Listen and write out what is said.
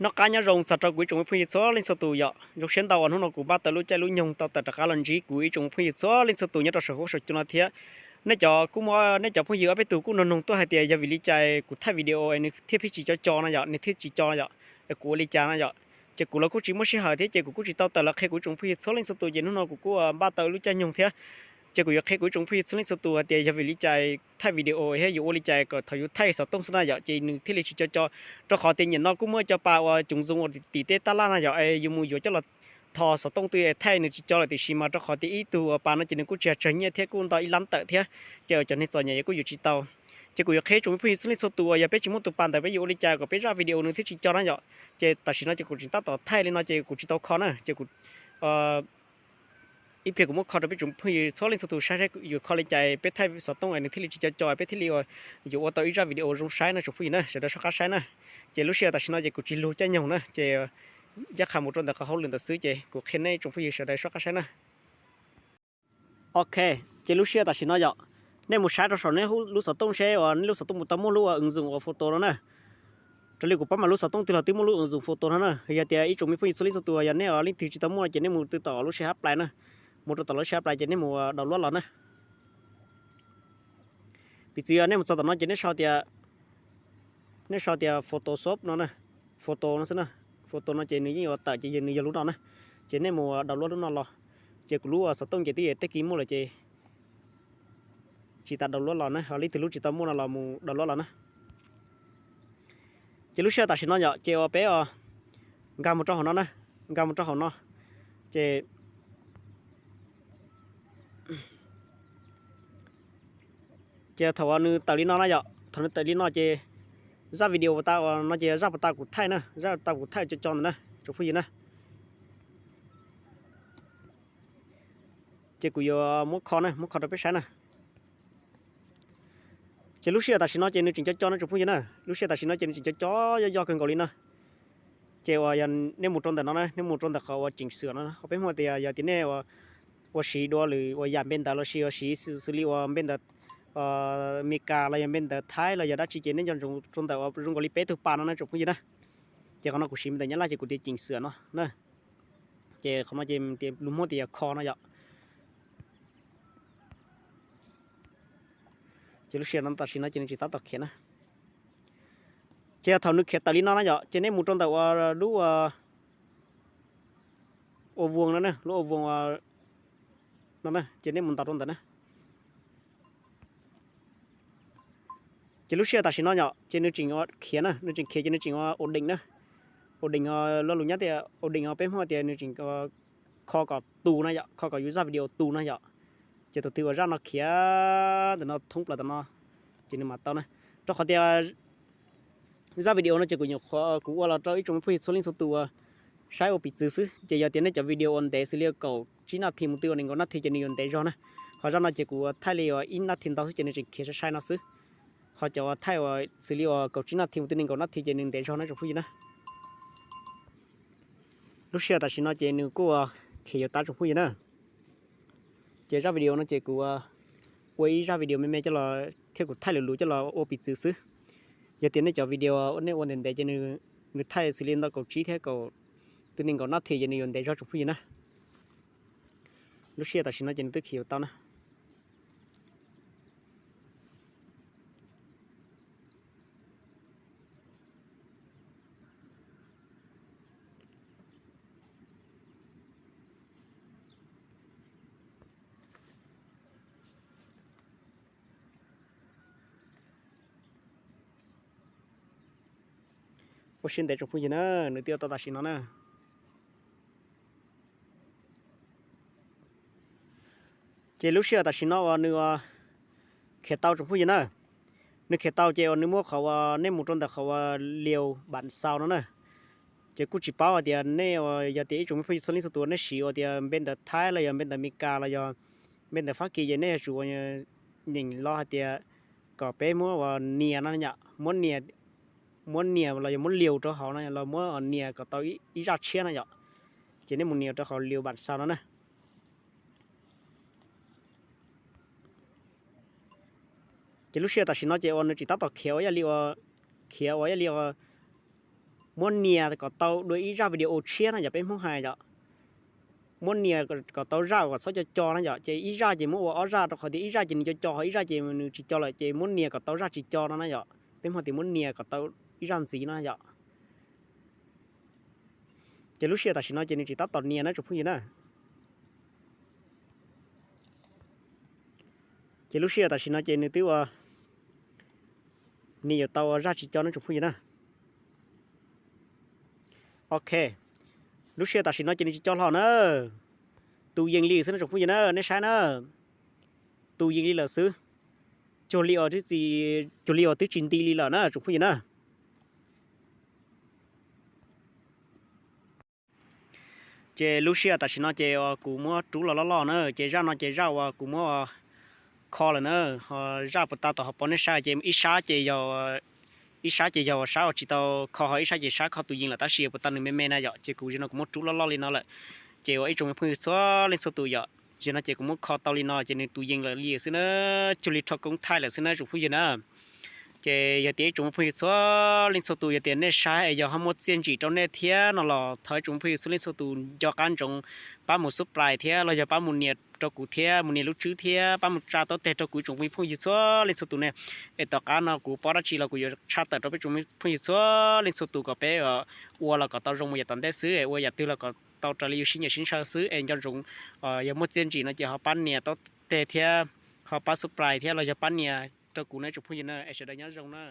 Noj qab nyob zoo txog rau kuv ib tsoom phooj ywg txhua leej txhua tus yom. Zoo siab ntau uas hnub no kuv npaj tau lub caij lub nyoog tau tawm rov qab los ntsib kuv ib tsoom phooj ywg txhua leej txhua tus nyob rau saum huab saum cua no thiab. Nej cov kuj muaj nej cov phooj ywg ob peb tug kuj nug nug tuaj hais tias yog vim li cas kuv thaij video es nws thiaj pheej tsis co co no yom, nws thiaj tsis co no yom, es kuv ua li cas no yom. Ces kuv los kuj tsis muaj sij hawm thiab ces kuv kuj tsis tau tawm los qhia kuv ib tsoom phooj ywg txhua leej txhua tus ces hnub no kuv kuj npaj tau lub caij nyoog thiab. Ces kuv yuav qhia kuv ib tsoom phooj ywg txhua leej txhua tus hais tias yog vim li cas thaij video thiab yuav ua li cas kom thaum yus thaij xov tooj xwb na yom, ces nws thiaj li tsis co co. Rau qhov tias nyiam no kuj muaj cov pas uas coom zoo uas tim tej tab laj no yom, es yus mus yuav coj los tho xov tooj twg es thaij nws tsis co lawm tiam sis mas rau qhov tias ib tug uas pas no ces nws kuj tsis tsawg nyiaj thiab kuj nto ib lab tawm thiab, ces cov neeg txom nyem kuj yuav tsis tau. Ces kuv yuav qhia ib tsoom phooj ywg txhua leej txhua tus uas yog peb tsis muaj tus pas ntawd peb yuav ua li cas kom peb zaj video nws thiaj tsis co na yom. Ces tam sim no ces kuv tseem tab tom thaij li no ces kuv tsis tau kho na, ces kuv ib pliag kuv muab kho rau peb tsoom phooj ywg txhua leej txhua tus saib saib yuav kho li cas peb thaij xov tooj es nws thiaj li tsis co co peb thiaj li yuav ua tau ib zaj video zoo saib no tsoom phooj ywg na, sawv daws soj qab saib na. Ces lub sij hawm tam sim no ces kuv tsis lug caij nyoog na, ces ncaj qha mus rau ntawm qhov hauj lwm ntawd xwb ces kuv qhia nej tsoom phooj ywg sawv daws soj qab saib na. Ok, ces lub sij hawm tam sim no yom, nej mus saib rau saum nej lub xov tooj seb uas nej lub xov tooj puas tau muaj lub uas ứng dụng uas photo no na. Raws li kuv paub mas lub xov tooj twg los twb muaj lub ứng dụng photo no na. Yog tias ib tsoom me phooj ywg txhua leej txhua tus yog nej leej twg tsis tau muaj no ces nej mus tw tom lub sij hawm hab plai na, mus rau tom lub sij hawm hab plai ces nej mus download los na. Piv txwv yog nej mus txog tom no ces nej sau tias, nej sau tias Photoshop no na, photo no xwb na, photo no ces nws yeej yuav tawm ces nws yog lub no na, ces nej mus download lub no los. Ces kuv lub xov tooj ces twb yog tag kis muaj lawm ces tsis tas download los na, ho leej twg lub tsis tau muaj no los mus download los na. Ces lub sij hawm tam sim no yom ces uas peb nkag mus rau hauv no na, nkag mus rau hauv no, ces ces thaum uas nws tawm li no na yom, thaum nws tawm li no ces zaj video puas tas uas no ces zaj puas tas kuv thaij na, zaj tas kuv thaij co co ntawd na tsoom phooj ywg na. Ces kuv yuav muab kho na, muab kho rau peb saib na. Ces lub sij hawm tam sim no ces nws tseem co co no tsoom phooj ywg na, lub sij hawm tam sim no ces nws tseem co co yog yog kawg nkaus li no. Ces uas yog nej mus rau ntawm no na, nej mus rau ntawm qhov uas chỉnh sửa no, qhov peb muaj tias yog tias nej ua siv dua lwm uas yam npe ntawd los sis ua siv xws li uas npe ntawd Meskas los yog npe ntawd Thaib los yog dab tsi ces nej nco ntsoov rau ntawm uas zoo nkaus li peb tug pas no na tsoom phooj ywg na. Ces qhov no kuv siv npe ntawm Nyab Laj ces kuv tias chỉnh sửa no na. Ces qhov no ces tias lus Hmoob tias yog kho no yom. Ces lub sij hawm no tam sim no ces nws tseem tab tom khiav na. Ces yog thaum nws khiav tawm li no na yom, ces nej mus rau ntawm uas lub ua vuas no na, lub ua vuas no na, ces nej mus ntaus rau ntawd na. Ces lub sij hawm tam sim no yom, ces nws tseem khiav na, nws tseem khiav ces nws tseem ua ổn định na. Ổn định lo lus Nyab tias ổn định, peb Hmoob tias nws tseem kho kom tu na yom, kho kom yus zaj video tu na yom. Ces thaum twg uas zaj no khiav ntawm no thoob plaws tam no ces nws mam tau na. Rau qhov tias zaj video no ces kuv nyuam qhuav kuv ua los rau ib tsoom phooj ywg txhua leej txhua tus uas saib ua piv txwv xwb. Ces yog tias nej cov video uas ntev xws li kaum tsib naj thi mus twb ua nees nkaum naj thi ces nws yuav ntev zog na. Ho zaj no ces kuv thaij li uas ib naj thi ntau xwb ces nws tseem khiav sai sai no xwb. Ho cov uas thaij uas xws li uas kaum tsib naj thi mus twb nees nkaum naj thi ces nws ntev zog na tsoom phooj ywg na. Lub sij hawm tam sim no ces nws kuj khiav yuav tag tsoom phooj ywg na. Ces zaj video no ces kuv ua ib zaj video me me coj los thiab kuv thaij lwm lus coj los ua piv txwv xwb. Yog tias nej cov video nej ua ntev ntev ces nws thaij xws li ntau kaum tsib thiab kaum twb nees nkaum naj thi ces nws yuav ntev zog tsoom phooj ywg na. Lub sij hawm tam sim no ces nws twb khiav yuav tau na. Ua siab ntev tsoom phooj ywg na, nws twb yuav tau tam sim no na. Ces lub sij hawm tam sim no uas nws khiav tau tsoom phooj ywg na, nws khiav tau ces uas nws muab qhov uas nej mus rau ntawm qhov uas liaus npam xaus no na. Ces kuj tsis paub hais tias nej uas yog tias ib tsoom phooj ywg txhua leej txhua tus nej siv uas tias npe ntawv Thaib los yog npe ntawv Meskas los yog npe ntawv Fab Kis ces nej yuav tsum ua nyeem lo hais tias kom peb muab uas nias no yom, muab nias, muab nias los yog muab liaus rau hauv no los muab nias kom tau ib zaj tshiab no yom. Ces nej mus nias rau qhov liaus npam xaus no na. Ces lub sij hawm tam sim no ces uas nws tseem tab tom khiav ua ib yam li uas, khiav ua ib yam li uas Muab nias kom tau dua ib zaj video tshiab na yom, peb Hmoob hais yom. Muab nias kom tau zaj kom txhob co co na yom, ces ib zaj ces muab ua ob zaj, rau qhov tias ib zaj ces nws co co, ho ib zaj ces nws tsis co lawm, ces muab nias kom tau zaj tsis co no na yom. Peb Hmoob tias muab nias kom tau ib zaj ntxiv no yom. Ces lub sij hawm tam sim no ces nws tseem tab tom nias na tsoom phooj ywg na. Ces lub sij hawm tam sim no ces nws twb ua, nws yuav tau ua zaj tsis co na tsoom phooj ywg na. Ok, lub sij hawm tam sim no ces nws tsis co hlo na. Tus yees li xwb na tsoom phooj ywg na, nej saib na. Tus yees li lawm xwb. Cuag li, cuag li uas twb tsis nti li lawm na tsoom phooj ywg na. Ces lub sij hawm tam sim no ces uas kuv muab rub los loj loj na, ces zaj no ces zaj uas kuv muab kho lawm na, ho zaj puas tau tom hauv paus nej saib ces ib sab ces yog, ib sab ces yog sab uas tsis tau kho, ho ib sab ces sab kho tus yees lawm tab sis puas tau nws me me na yom, ces kuv zaum no kuv muab rub loj loj li no lawm. Ces uas ib tsoom phooj ywg txhua leej txhua tus yom, zaum no ces kuv muab kho tau li no ces nws tus yees lawm li xwb na, cuag li rho koob thaij lawm xwb na tsoom phooj ywg na. Ces yog tias ib tsoom phooj ywg txhua leej txhua tus yog tias nej saib es yog ho muaj txiaj ntsim rau nej thiab no los thov ib tsoom phooj ywg txhua leej txhua tus nco qab ntsoov pab mus subscribe thiab los yog pab mus nias rau kuv thiab mus nias lub tswb thiab pab mus tsa taub teg rau kuv ib tsoom phooj ywg txhua leej txhua tus ne. Es tom qab no kuv paub dab tsi los kuv yuav tshaj tawm rau peb tsoom phooj ywg txhua leej txhua tus kom peb ua los kom tau zoo mus yav tom ntej xwb, ua yam twg los kom tau raws li yus sib nyiam sib ntshaw xwb es nco ntsoov, yog muaj txiaj ntsim no ces ho pab nias taub teg thiab ho pab subscribe thiab los yog pab nias rau kuv na tsoom phooj ywg na, es sawv daws nyob zoo na.